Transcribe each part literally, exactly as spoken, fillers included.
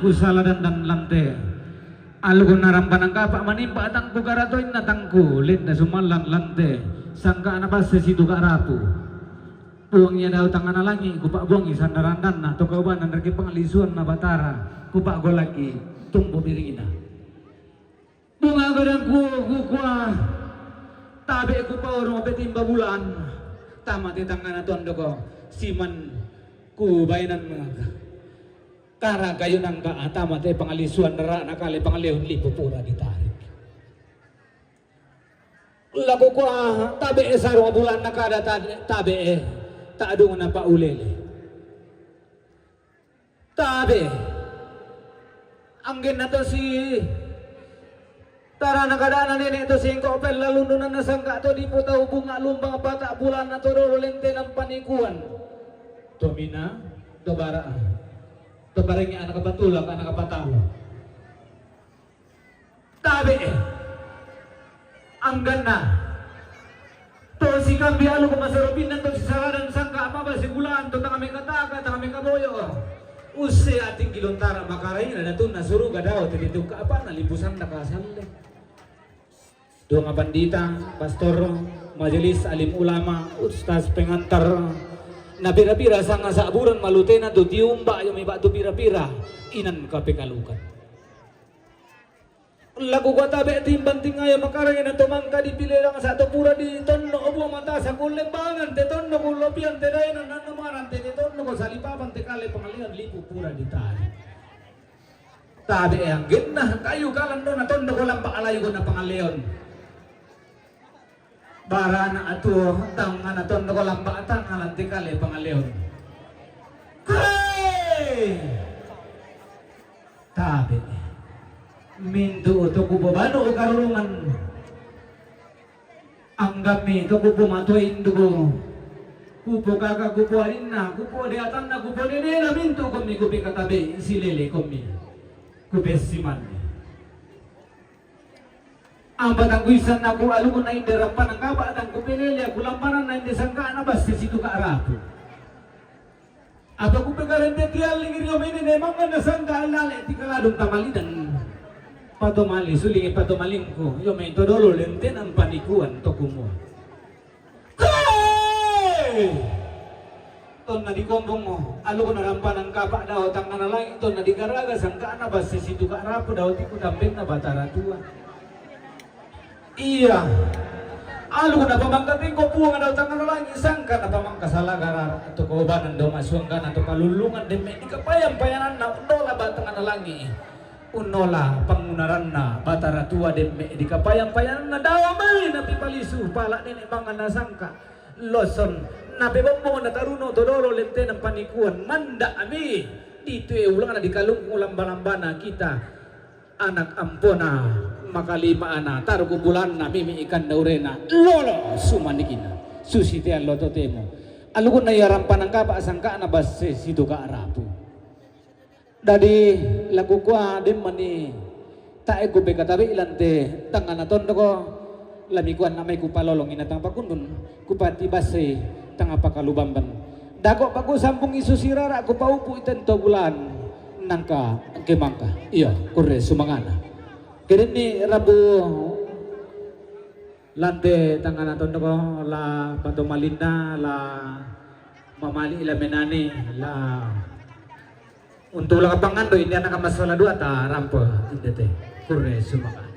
Ku sala dandan lante. Alukun na rampa nangkapa manimpa tangku, karatoinna tangku, lenda sumallan lante, sangka'na basse situka' rapu. Buangi ia dao tangngana langi', kupa'buangi sandarandanna, to kaubanan rekeng panglisuanna Batara, kupa'golaki tumbu' biringna. Bunga' gadangku, kukua, tabe' kupaurung petimba bulan, tama te tangngana tondoko, siman kubaenan mangaka. Kara kayu nangka, tama te panglisuan, ra'na kale pangaleon, lipu pura ditarik. La kukua tabe'e sarung bulanna kada ta-, tabe'e ta'dungna pa'ulele. Tabe'. Anggenna to si tarana kadana nene' to singko' pellalundunanna sangka' to diputau bunga' lumbang pata' bulanna to dolo lentena panikuan. To mina, to bara', to barengnge ana' kapatulak, ana' kapatalo. Tabe'e. Angganna. To sikambi aluku masero pindan to sisaladan sangka' maba sigulaan to tanga mekataka, tanga mekaboyo. Usse atinggi lontara makaraina datunna suruga dao tititukka apana lipu sanda kasalle. Donga pandita, pastor, majelis, alim ulama, ustaz, pengantar, na pira-pira sanga sa'buran malutena tu tiumba' io mai ba'tu pira-pira inan kapekalukan. La kukua tabe' timbang tingayo makarena to mangka dipilelang sa to pura ditonno' bua matasa kullembangan te tonno' kullopian te daenan nanna marante te tonno' ko salipapan te kale pangaleon lipu pura ditali. Tabe' anggenna kayu kalandona tonno' ko lamba' alayu gona pangaleon. Barana atuo tangngana tondoko lamba' tangngana te kale pangaleon. Hei! Tabe'. Mintu' to kupobanu karurungan. Anggammi to kupomatoa induku. Kupokaka kupoarinna, kupodeatanna, kupodedena mintu' kommi kupekatabe' silele kommi. Kupessimanni. Ampa tangkuissanna ku aluku na inde rampana kapa' tangkupelele aku lambananna inde sangka'na basse situka' rapu. Apa kupekarente tialling ri omenene manganna sangka' allale tikaladung tamalidan. Patomali sulingi patomalingku, io mai to dolo lentena panikuan to kumua. Hei! Tonna dikombongo, aluku na rampanan kapa' dao tangngana langi', tonna digaraga sangka'na basse situka' rapu dao tiku tambenna Batara Tua. Iya. Aluku na pamangkatengko Puang dao tangngana langi', sangka' na pamangka salagara to kaubanan dao masuanggana to palullungan demme' dikapayang-payananna unnola ba tangngana langi'. Unnola pangunaranna Batara Tua demme' dikapayang-payananna dao mai napipalisu pala' nene' manganna sangka'. Loson napebombong nataruno to dolo lentena panikuan manda'mi ditue ulangna dikalungkung lamba-lambana kita anak ampona makalima'na taruku bulanna mimi ikan daurena lolo sumanikina susi te allo totemo alukunna ia rampanan kapa' sangka'na basse situka' rapu. Dadi la kukua demmani tae' kupekatabe'i lante tangngana tondoko, la mikuanna mai kupalolongi na tanga pakundun, kupatibassei tanga pakalubamban. Dako' pakusambungi susi rara' kupaupu'i tento bulan, nangka engke mangka, iyo, kurre sumangana. Kedenni rabu lante tangngana tondoko, la patomalinna, la mamali' la menani, la Untu' la kapangando inde ana' kamassola dua ta rampo inde te. Kurre sumaka.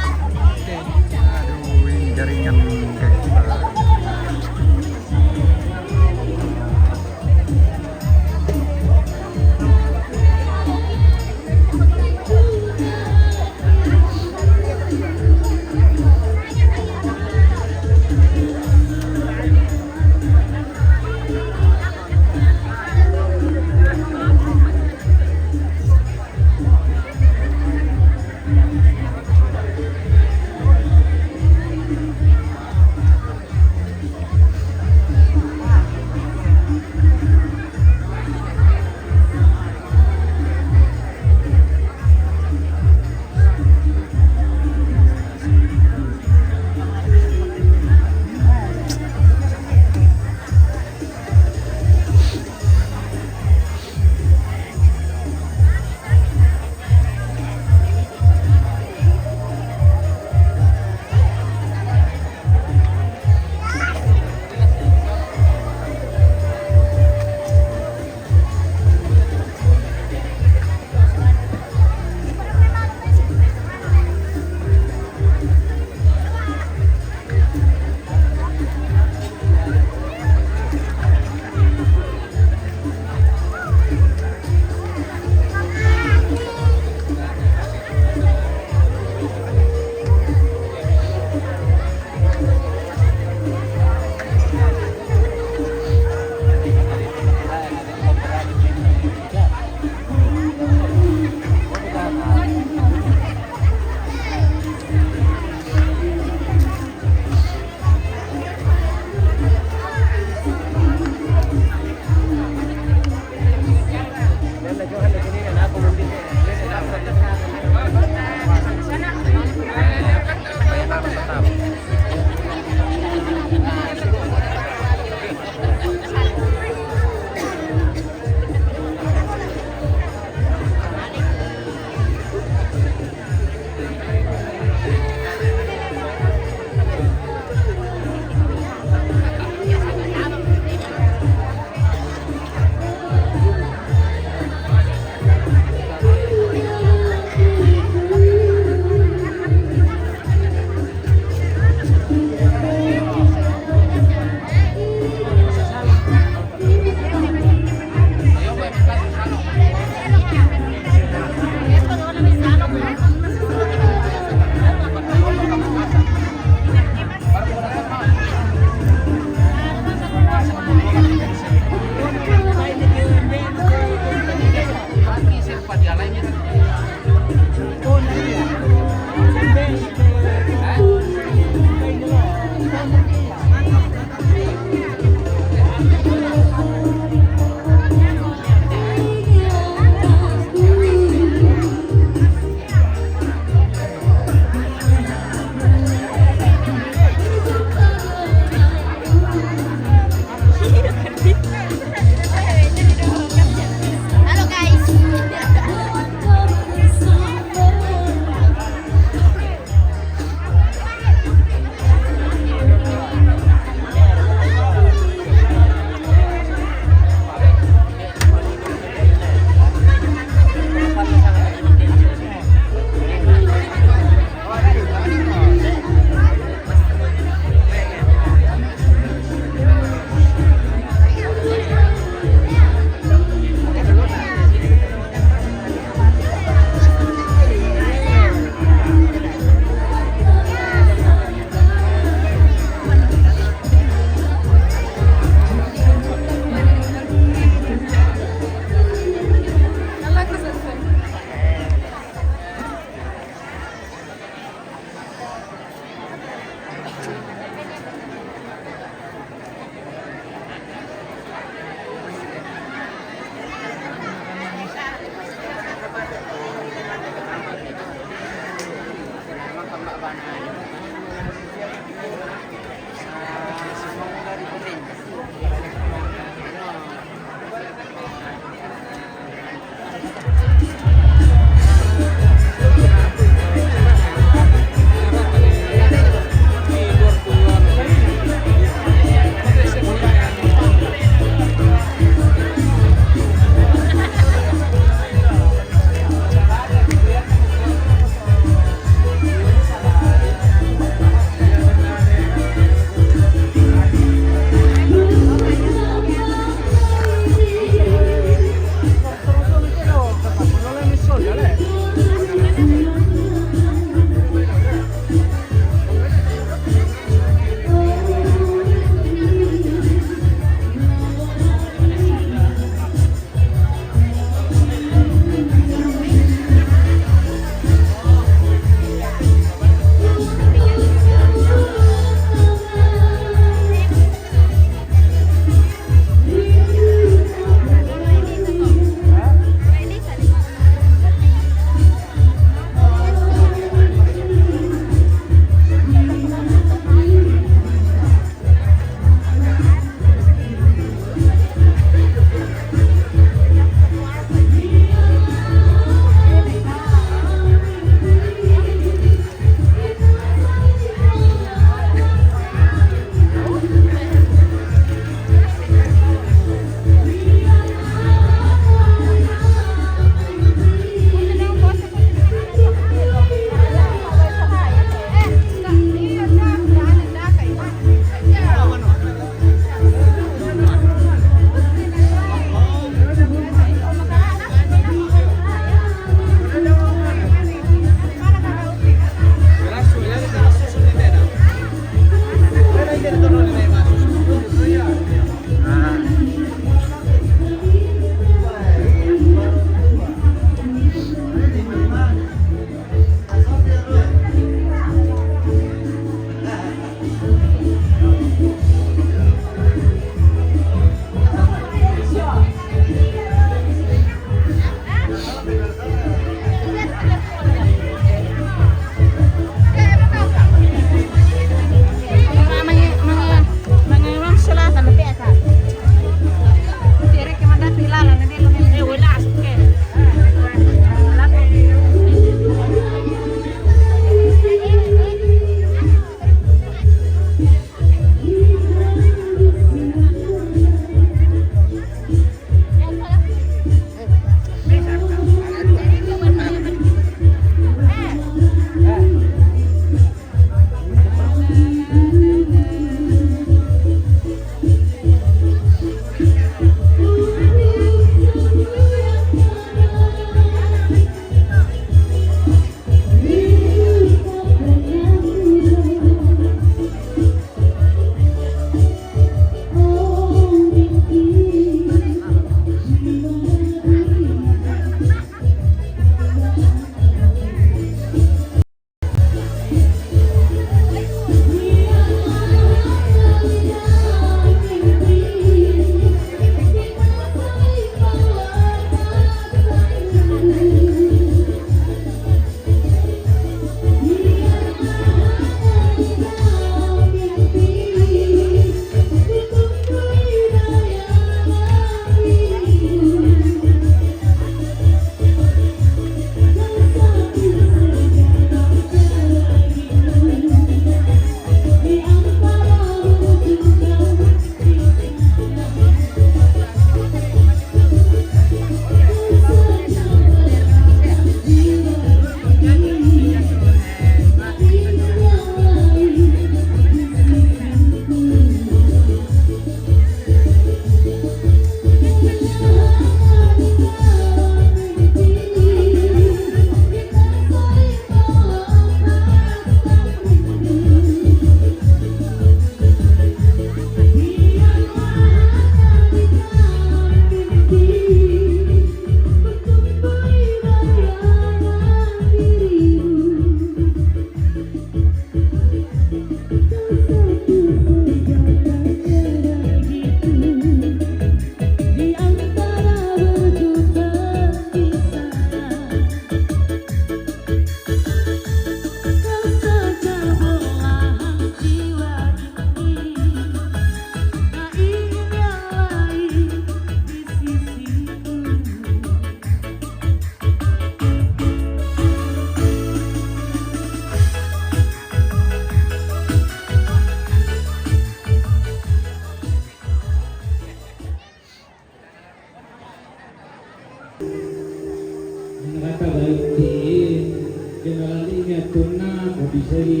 Nalalinya tunna ko bisa di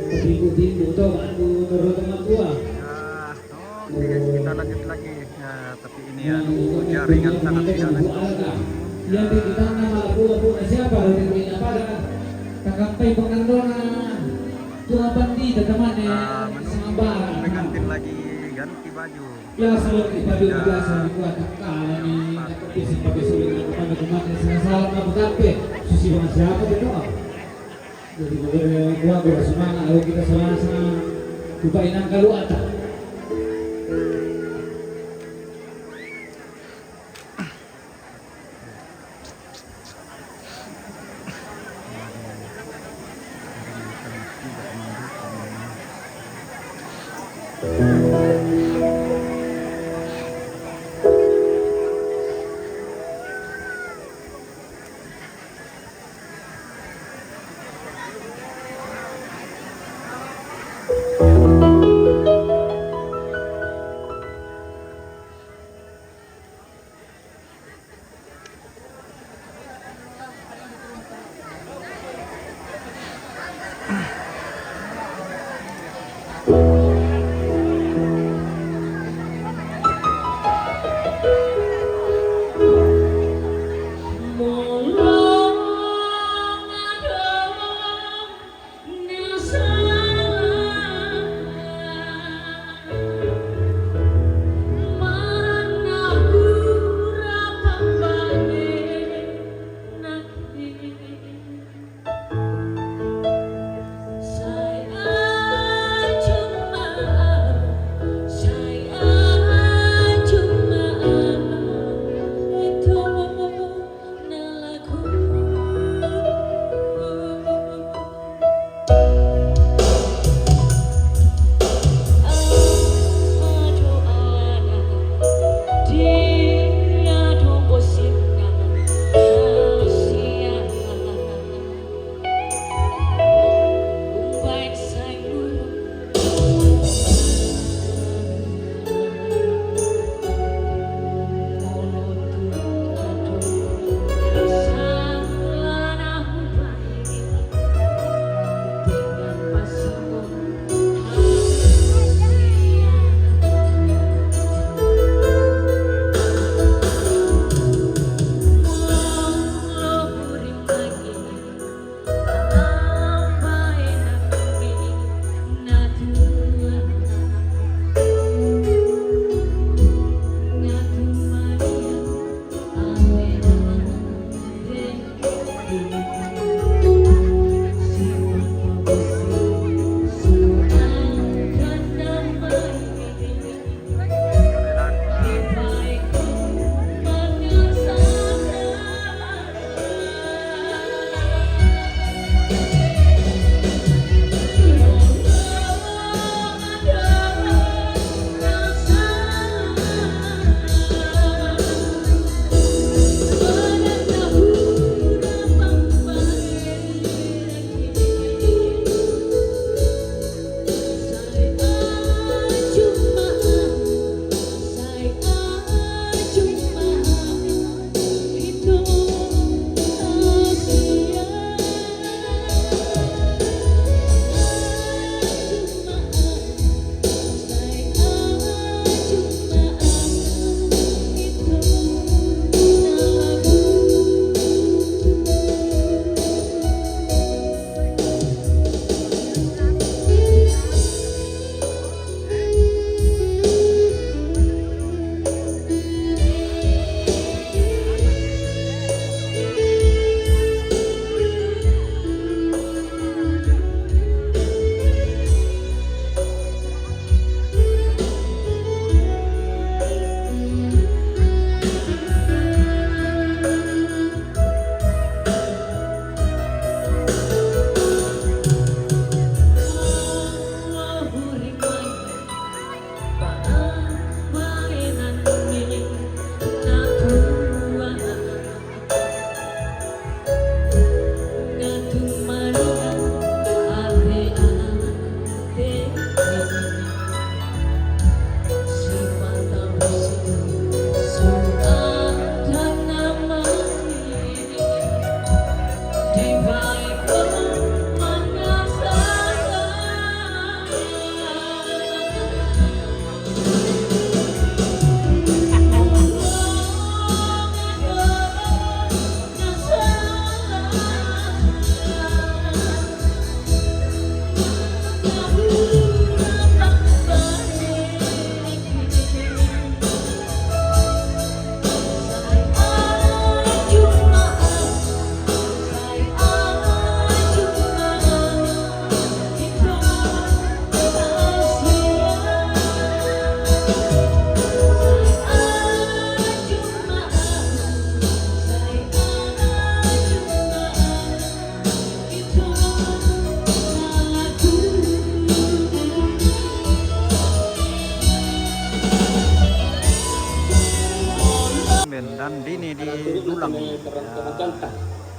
patimbu-timbu to, bantu terus teman tua. Ya, oke, guys, kita lanjut lagi. Ya, tapi ini ya, aduh, jaringan sangat tidak lancar. Yang di tanah malah pula-pula siapa, udah tidak pada. Takampai pangandona. Tua pandita teman ya, menunggu pengantin lagi ganti baju. Ya, sudah kita juga sudah kuat kala ni, tapi sempat sulit nak kemana kemana, salah-salah nak bukan pe. Susi bang siapa tu? Jadi beberapa kuat, bersemangat, kalau kita semangat, semangat. Coba inang kalau ada.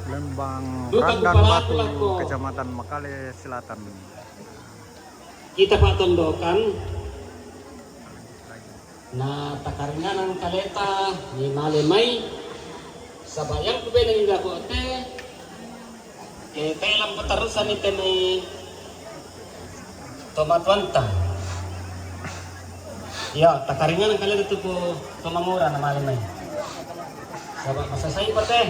Lembang Randan Batu, Kecamatan Makale Selatan. Kita patondokan. Na takaringanan kaleta ni male mai, saba' yang kubena ni dakote, e, telam patarusan ni te mai tomatuanta. Iya, takaringanan kaleta tu ku tomamura na male mai. Saba' masasai pate.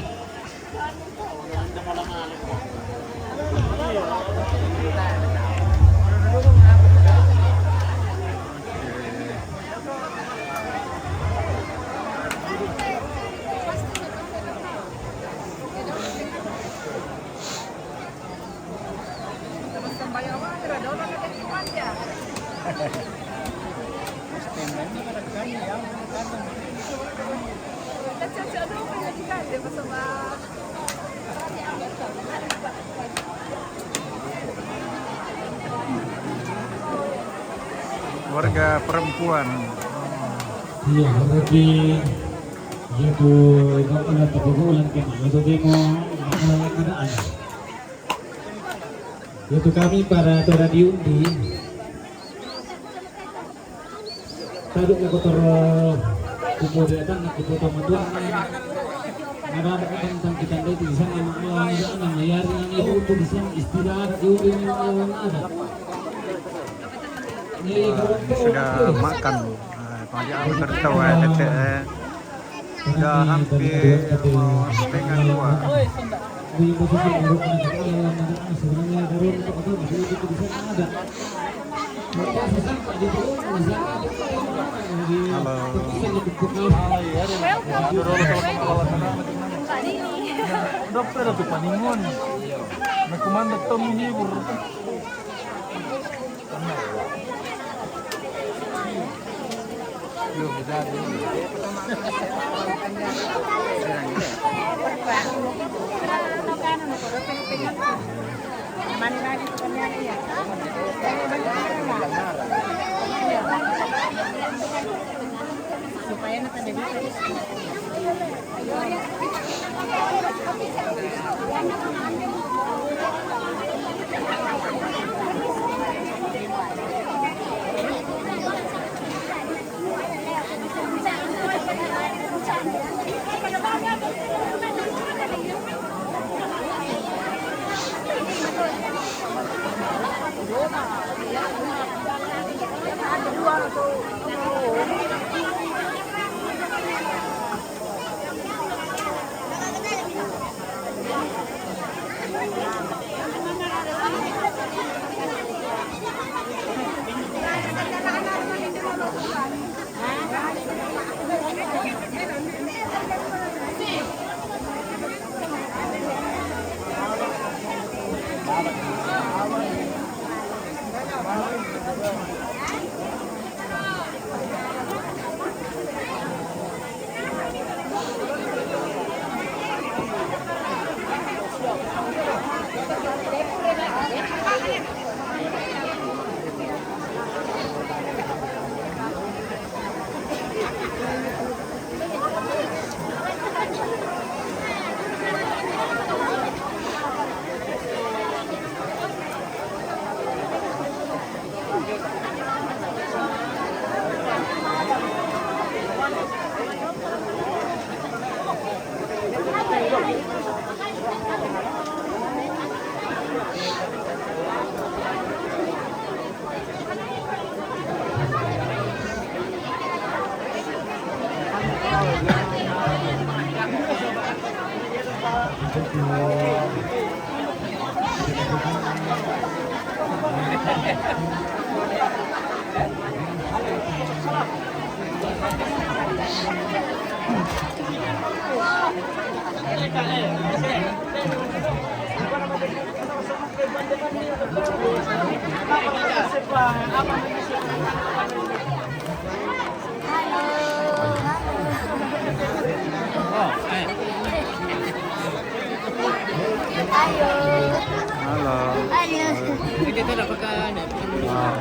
Warga perempuan. Iya, berarti iya tu, kalau tak perlu, nanti malu tu demo, masalah keadaan. Yaitu kami para tora di undi. Tadu na kotor kupo di atan na kupo tama tuan. Ada tentang kita di sana na alam na mayari na itu di sana istirahat di undi na alam ada. Sudah makan. Ah, kalau dia tertawa, eh, tete, eh. Sudah hampir mau setengah dua. Halo. Dokter itu paningon. Nah, kumanda Tom ini, bro. Supaya na kada bisa. Halo. Halo. Halo. Ah.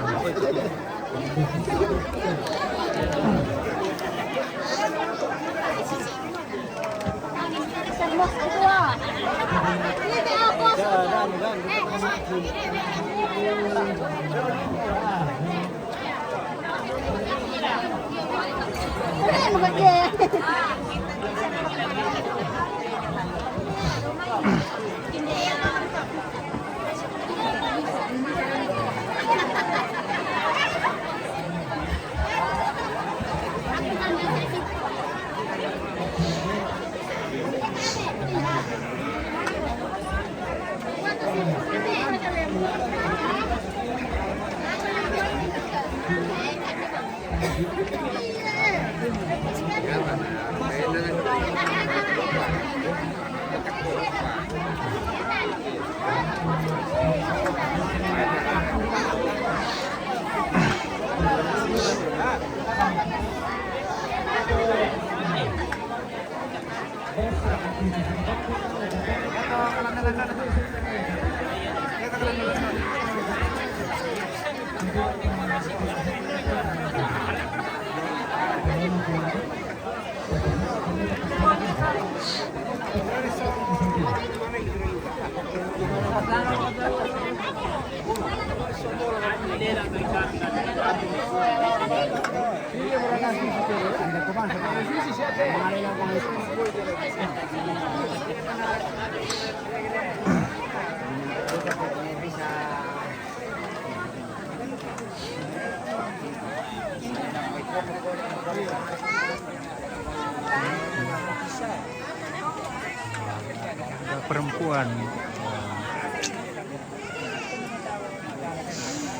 Ada perempuan.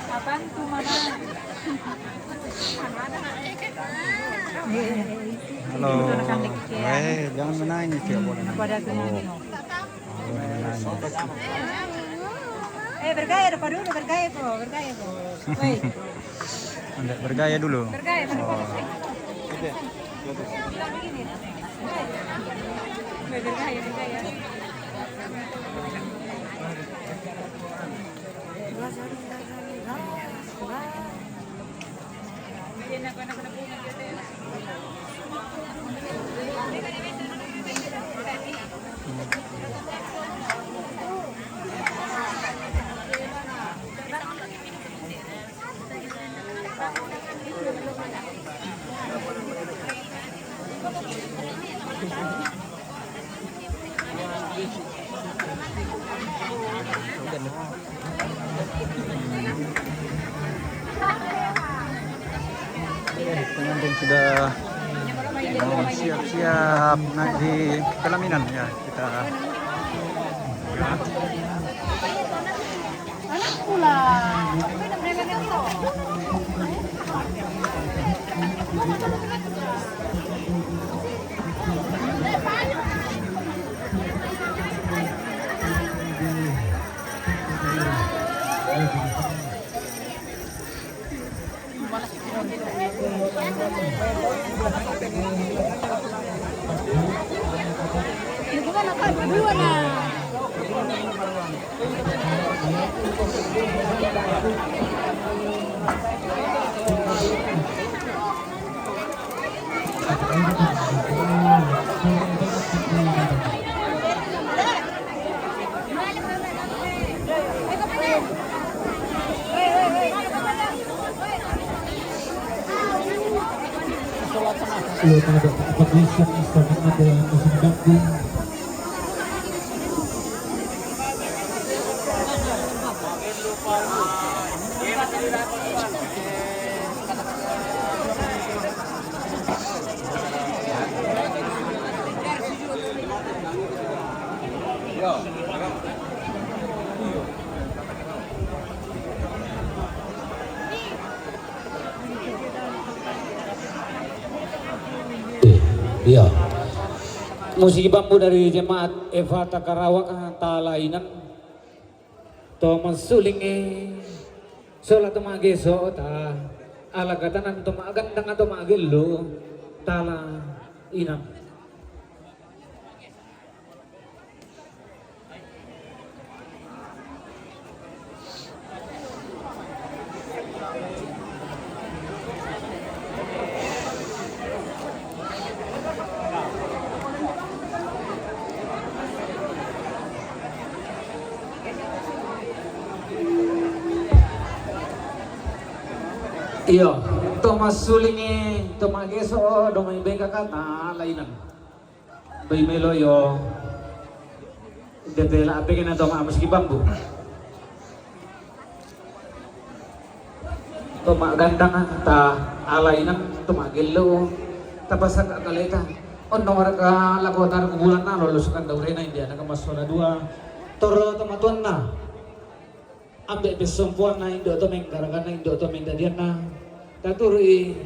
Apaan tuh, Mama? Halo. Eh, jangan menangis, ya, boleh. Apa ada tuh, Mama? Oh. Eh, bergaya dulu, bergaya po, bergaya po. Woi. Nggak, bergaya dulu. Bergaya, bergaya. Oh. Woi, bergaya, bergaya. Pengantin sudah mau siap-siap naik di pelaminan, ya, kita. Anak pula. Iya, pada pengisian istana ada musim dangdut. Iya. Musik bambu dari jemaat Efata Karawak, Talainan. To masulingi sola to mageso ta ala katanan to magandang to magello Talainan. Iyo, to massulingi, to mageso, do mai bengka kata lainan. Bai melo iyo. Dete la apekena to ma meski bambu. To magandang ta alainan, to magello. Tapasaka kaleta. Onno waraka lako tar kubulanna lolosukan daurena india naka massola dua. Toro to matuanna. Ambe pessompoanna indo to menggaraganna indo to mendadianna. Taturui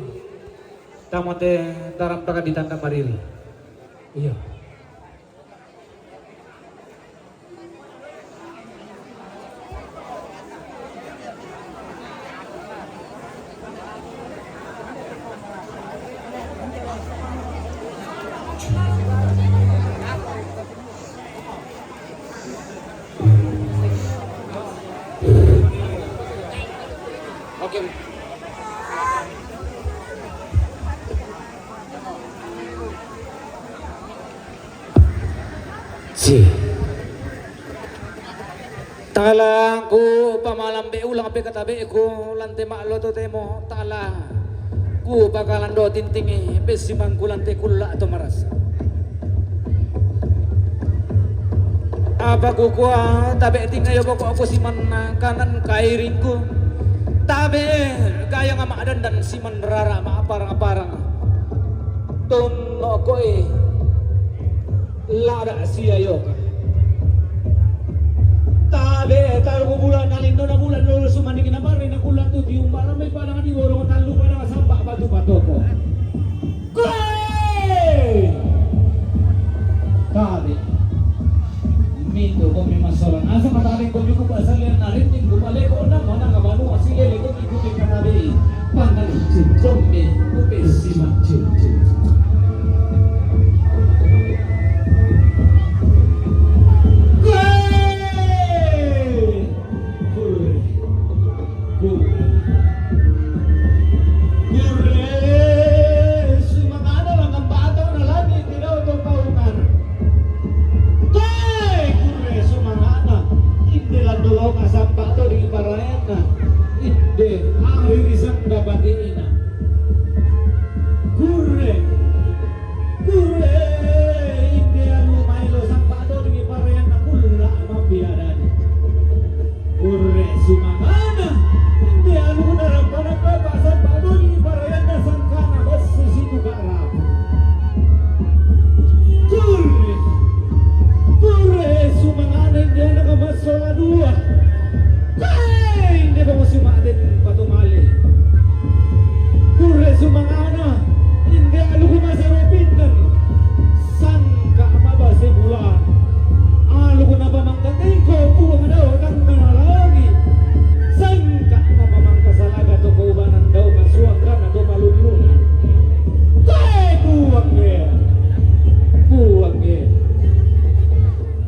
tamote daram taka ditanda mariri. Iya. Oke. Si. Tala ku pamalambe ulang pe katabeku lante ma'loto temo tala ku pakalando tintingi pe simangku lante kulla to marasa. Apa kukua tabe tingayo boko aku siman kanan kairingku. Tabe gaya ngama dandan siman rara ma aparang-aparang. Tunno koe. Lada sia yoka. Tabe taruku bulan nalindo na bulan lolo sumandiki na mari na kulan tu tiumbara mai padang di borong tallu padang samba batu patoko. Koe. Tabe. Mito ko mi masalan asa matabe ko juku pasalian narin minggu bale ko na mana ngabanu asile lego ikuti katabe. Pandan cicombe. Upe simak cicom. Kurre. Kurre. Kurre. Sumangana langan batang na lagi tidak untuk paungan. Kurre. Kurre sumangana. Inde landolonga sampa to di paraena. Inde ahiri sanda batina. Kurre. Kurre, inde anu maelo sampa to di parayanna kulla mapiadani. Kurre sumangana, inde anu narampana kapa sampa to di parayanna sangkana bassi situ karapu. Kurre, kurre sumangana inde anak massola dua. Hei, inde bang si Ma'den patumale. Kurre sumangana, inde aluku masero pinten. Sangka mabase bulan. Aluku napamangka tengko puang dao tangga lagi. Sangka napamangka salaga to kaubanan dao masuangkana to palullungan. Hei, puang e. Puang e.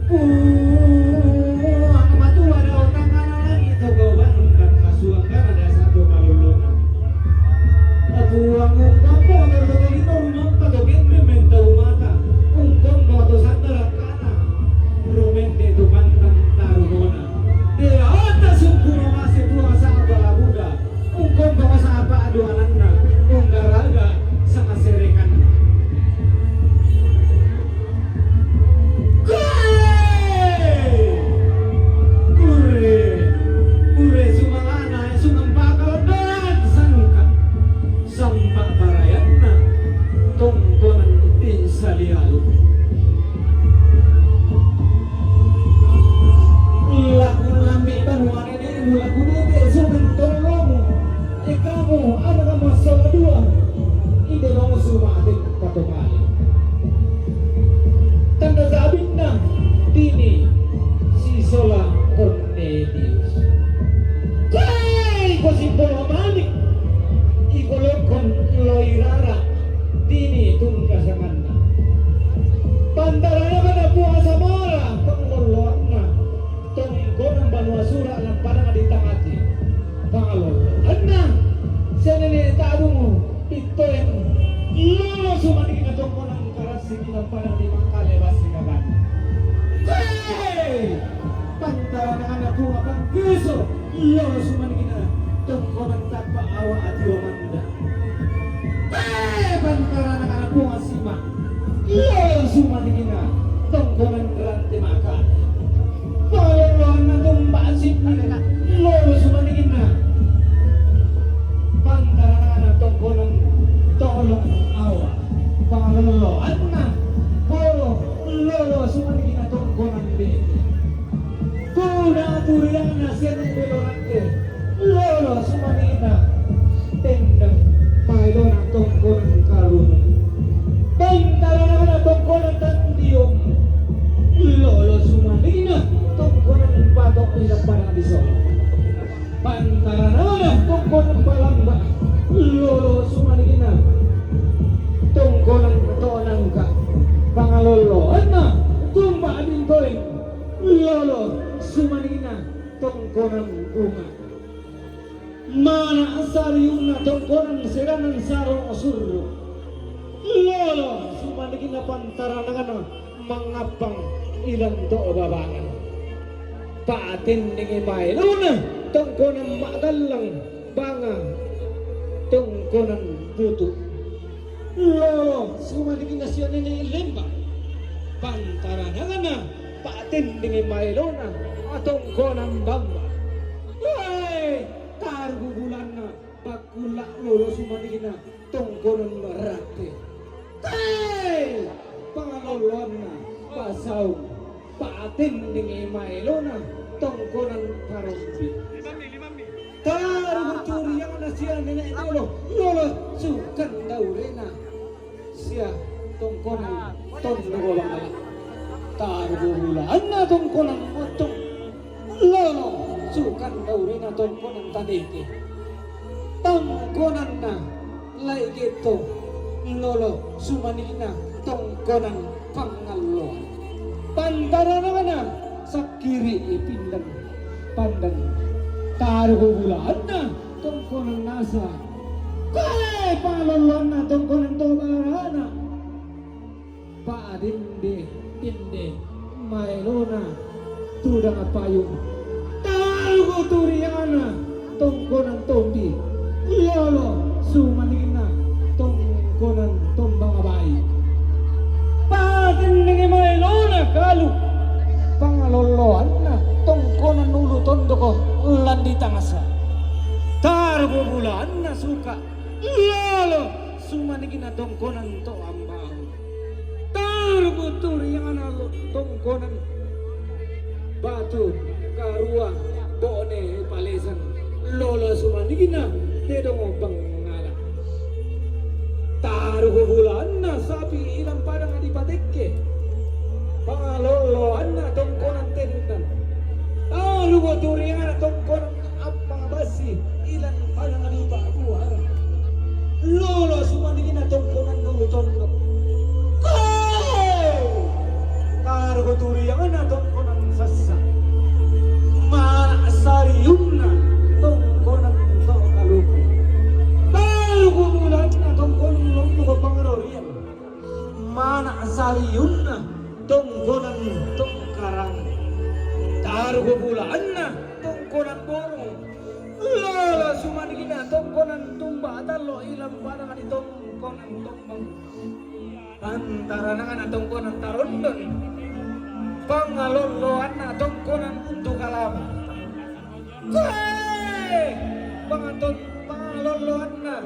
Puang matua dao tangana lagi to kaubanan masuangkana dasa to malulungan. Puang ungkampo to lino rumampa to kembe menta umata. Ungkampo to sanda rakkana. Rumende to pantang tarumona. Deata sungkuna mase puasa apala buda. Ungkombo sapa duananna, unggaraga samaserekanna. Kurre! Kurre! Kurre sumangana, sumang pakalandoan sangka. Sampa parayanna, tongkonan insalialu. Laku lambi banuane Mula gunete sumeng tollomu, e kamu anak masola dua, ide mau sumate patomali. Tanda sabinna dini sisola Cornelius. Kai ko simbolo manik, iko lokon loirara dini tungkasanganna. Pantarana pada puasa mala pangolloanna. Tongkonan banua sura lampadang ditangati. Pangalolo. Anna, senene tabung, pittoen. Lolo sumaning katongkonan karassi lampadang di mangkale basi kagan. Hei! Pantarana anak bunga pangkiso. Lolo sumaning Tongkonan tappa' awa' ati wa manda. Te pantaranakana Puang Sima. Lolo sumanigina tongkonan rante maka. Paloloanna tumba' sitta. Lolo sumanigina pantaranakana tongkonan tolong awa'. Paloloanna polo. Lolo sumanigina tongkonan bete. Tuna turianna sianne belo rante. Lolo sumanigina tendang maelona tongkonan karung. Pantaranakana tongkonan tandiong. Lolo sumanigina tongkonan pato' ila padang di solo. Pantaranakana tongkonan palamba. Lolo sumanigina tongkonan to nangka. Pangaloloanna tumba' bintoeng. Lolo sumanigina tongkonan bunga. Mana' sariunna tongkonan sedanan saro surru'. Lolo sumanigina pantaranakana mangappang ilan to babangan. Pa'tendenge maelona tongkonan ma'gallang banga tongkonan butu'. Lolo sumanigina sianne lemba. Pantaranakana pa'tendenge maelona tongkonan bamba. Wai, tarugu bulanna pakkulla' lolo sumanigina tongkonan rante. Te pangaloloanna pasaung. Pa'tendenge maelona tongkonan karombi. Tarugu turianna sianne lolo, lolo sukan daurena. Sia tongkonan tondoko bangala. Tarugu bulanna tongkonan mottong. Lolo sukan daurena tongkonan tanete. Tongkonanna lai getto. Lolo sumanigina tongkonan pangalloan. Pantaranakana sakkiri' pindang pandang. Tarugu bulanna tongkonan nasa. Kae paloloanna tongkonan to barana. Pa'dende-dende maelona tudang payung. Tarugu turianna tongkonan tombi. Lolo sumanigina tongkonan tombang bai. Pa'dendenge maelona kalu. Pangaloloanna tongkonan ulu tondoko landi tangasa. Tarugu bulanna suka. Lolo sumanigina tongkonan to ambau. Tarugu turianna tongkonan batu karua bo'ne palesang. Lolo sumanigina tedong bangala. Tarugu bulanna sapi ilan padang dipatekke. Pangaloloanna tongkonan tendan. Tarugu turianna tongkonan appang bassi ilan padang dipa'buara. Lolo sumanigina tongkonan dulu tondok. Kae! Tarugu turianna tongkonan sassa. Mana' sariunna tongkonan to kaluku. Tarugu bulanna tongkonan lompo pangarorian. Mana' sariunna tongkonan to karang. Tarugu bulanna tongkonan borong. Lolo sumanigina tongkonan tumba tallo ilan padang di tongkonan tombang. Pantaranakana tongkonan tarondon. Pangaloloanna tongkonan buntu kalama. Wee! Pangaton pangaloloanna.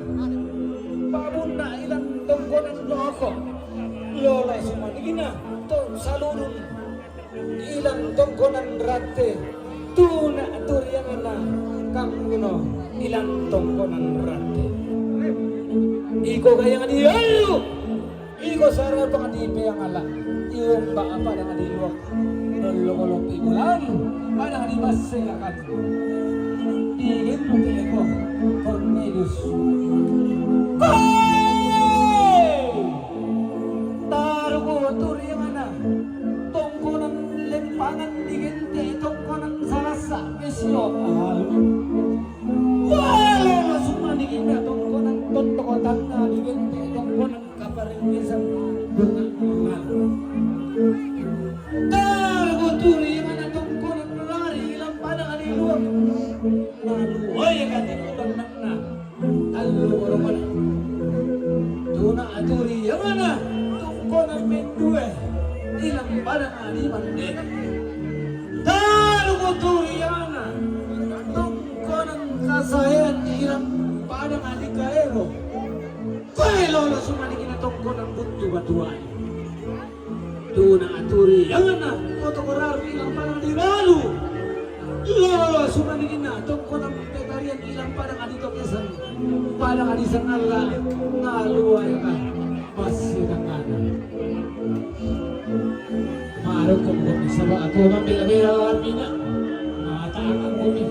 Pabunna ilan tongkonan loko. Lolo sumanigina to saludun. Ilan tongkonan rante, tuna turianna kangguno ilan tongkonan rante. Iko gayang diallu, iko sarapang dipeangala, iomba padang diluak, dollo kolompi bulan, padang dibasse akan. Digenteko Kornelius. Hei! Tarugu turianna tongkonan lempangan digente' tongkonan salassa' mesio. Walu sumanigina tongkonan tondoko tanna digente' tongkonan kaparengngesan bunga. Tarugu turianna tongkonan lari ilan padang diluak Naluwae kati' banna'na tallu orokona. Tuna aturiangana tongkonan menduwe ilang padang adi mande. Talu kuturiangana tongkonan kasaean ilang padang adi kaero. Koe lolo sumanikina tongkonan buttu batuwae. Tuna aturiangana oto koraru ilang padang adi balu. Lolo sumanikina tongkonan petarian ilang padang adi tokesan. Padang adi sangalla naluwae ka massidangana. Marukku kumi saba' aku mambela-bela mina. Mata aku kumi.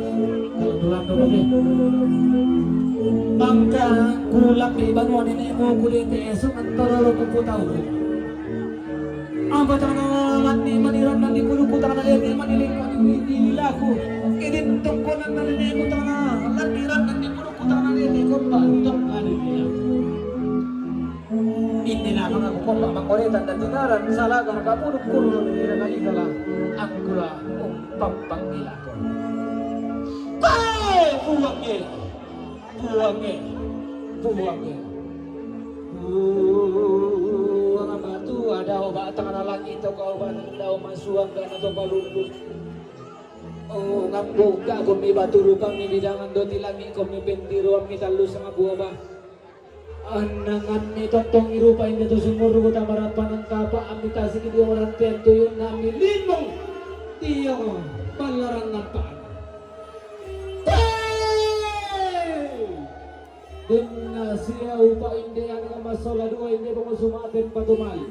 Kalau tulang dulu kumi. Mangka kulang di banua nene'mu kudete esu' antara lo kupu tau. Apa tangana lanni maniran nanni kuluku tangana lete maniling manilaku. Idin tongkonan nanni mu tangana lanni ran nanni kuluku tangana lete komba tong adi. Indi na mangaku komba mangkoretan dan tinaran salaga raka puduk kurun ira kali kala angkula umpang panggilako. Kai puange. Puange, puange. Puang batu ada oba tangana langi' to kau banang dao masuang kana to palumbu. Oh, ngambuka kumi batu rupa mi bidangan doti langi' kumi pentiruan mi tallu sanga buah ba. Anangan mi tontong irupa inde to sumur rupa tamarapan angkapa ami tasik di orang tian tuyun nami limong tiang ballaran nampak. Denna siaupa' inde anang massola dua inde bongo sumaten patumali.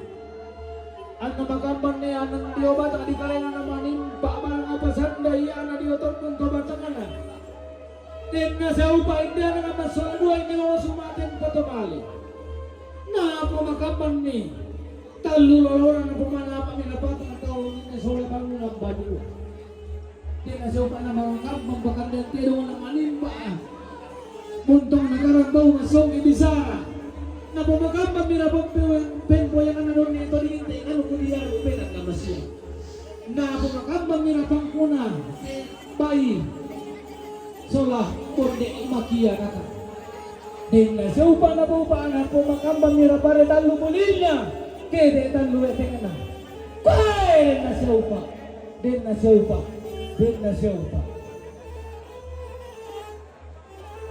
Anna makambanne anang dio batang di kalengan manimpa barang apa sandai ana dio tonnung to batangana. Denna siaupa' inde anang massola dua inde bongo sumaten patumali. Napa makambanne tallu lolona napa manapa mi napatang tau minne sola bangunan banua. Tena siopa'na mangkambang pakandean tedong na manimba. Buntong nagarang bau masongki bisara. Napa makambang mira pempoyangan na donni to dinginte inganu kudiaru penan na masia. Napa makambang mira pangkuna bai sola bonde makia nata. Denna siopa'na bau pa'na po makambang mira pare tallu bulinna kede tallu wetengna. Pae denna siopa'. Denna siaupa', denna siaupa'.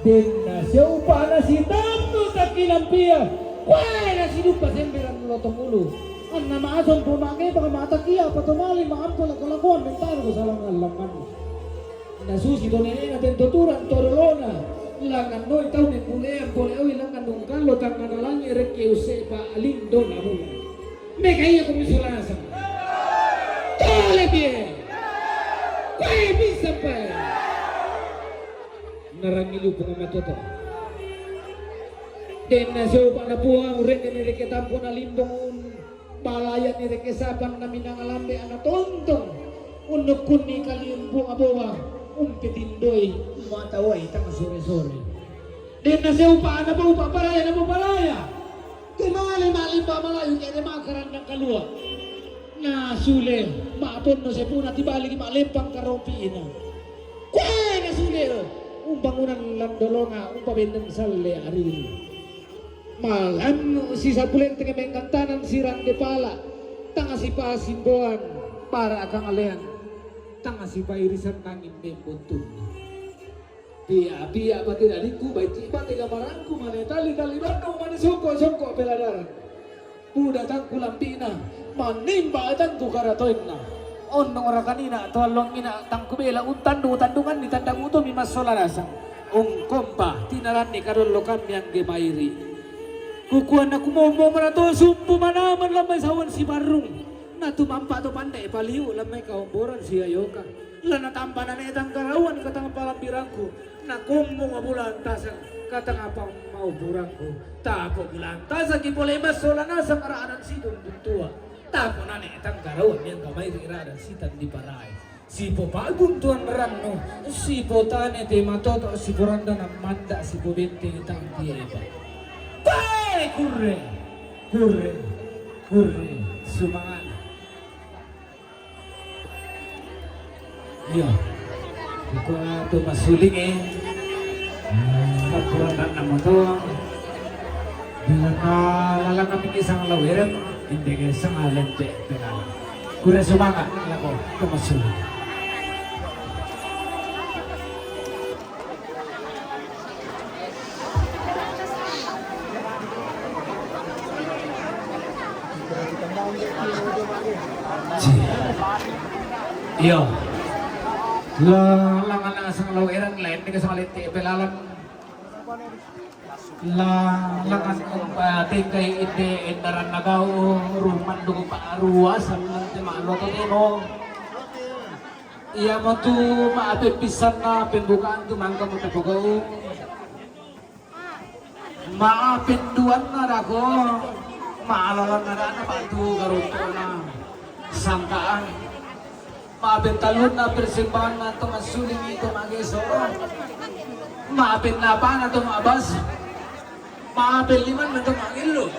Denna siaupa' na sitammu takkilampia, wae na siduppa semberan lotong ulu. Anna ma'asong po ma'ngebang ma'takia patomali ma'ampo lako-lakoan mentaro salangan-langanna. Na susi to nene'na tento turang to dolona, langan noi tau mempulean poleoi langan nungkallo tangngana langi' rekke usse'pa lindona mula. Meka iya ko misola nasang. Tole pie. Koe bisa pae. Narangi lupung matoto. Denna siopa'na puang urenne ni reke tampona limbong un balaya ni reke sapan na minanga lambe ana tontong. Unnukkunni kaliung puang abowa umpetindoi mata wai tang sore-sore. Denna siopa'na bau pa'balaya na bau balaya. Kemale ma'limba malayu kede makarannang kalua. Na sule ma'ponno sepuna tibaliki ma'lempang karopi'na. Kue na sule umbangunan landolona umpabenneng salle ariri. Malammu sisapulenteng mengkantanan sirande pala tanga sipasimboan bara kangalean tanga sipairisan nangin membuntunna. Pia-pia pati dadikku, baicci pati gamarangku, mane tali-tali bandung, mane songko-songko peladaran. Buda tangku lambi'na, manimba tangku karatoinna. Onnong rakanina to allongina tangku bela untandung-tandunganni tandang utomi massola nasang. Ungkompa tinaranni kadollokammi angge mairi. Kukuanna kumommo marato sumpu manaman lammai sawan sibarrung. Natumampa to pande paliu lammai kaomboran siayoka. Lana tampa nane tangkarauan katanga palambirangku, na kommo mabulantasang katanga pamauburangku. Tapo bulantasaki pole massola nasang ra'dan sidung buntua. Tapo nane tangkarauan yang kamai ri ra'dan sitang diparai. Sipo paguntuan rannu, sipo tane te matoto, sipo randana manda, sipo benteng tang tieba. Pae kurre, kurre, kurre, sumangana. Iya. Ko' tu masuling e. Kakurangan namu tu. Bila ka lalang kami kisang lawiran, inde' ke sangalan te' pelalang. Kura sumanga' lako tu masuling. Iyo. Lalangan asang lawiran lain ni kasang liti pelalang. Lalangan kumpa tingkai inde indaran nagau ruman dugu paruasan nanti malu tu tino. Iya mo tu maape pisan na pembukaan tu mangka mo tapagau. Maapin duwanna dako, maalalanna da'na ba'tu garunto'na sangka'an. Maapin tallunna persembahanna to massulingi to mageso. Maapin napana to ma'basa. Maapin limanna to ma'gello.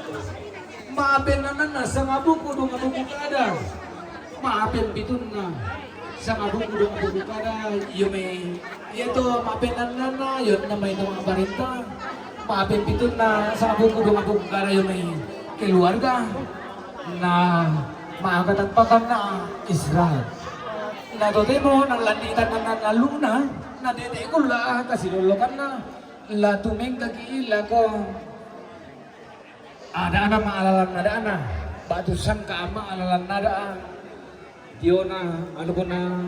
Maapin annanna sangabuku dungabuku kada. Maapin pitunna sangabuku dungabuku kada, iyo mai. Iyato maapin annanna, iyo na mai to ma'barenta. Maapin pitunna sangabuku dungabuku kada, iyo mai keluarga. Na ma'katampakanna Israel. Na totemo nallanditan annanna lu'na, na tete kulla kasilollokanna. La tumengkaki lako ada'na ma'alalan ada'na, ba'tu sangka ma'alalan ada'a. Diona alukuna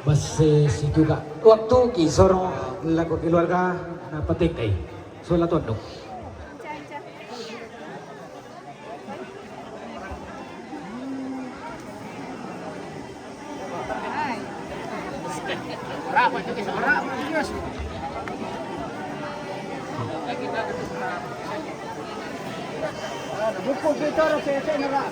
basse situka. Waktu kisoro lako keluarga na patekkai. Sola tondok. Buku kita rasa-rasa nera.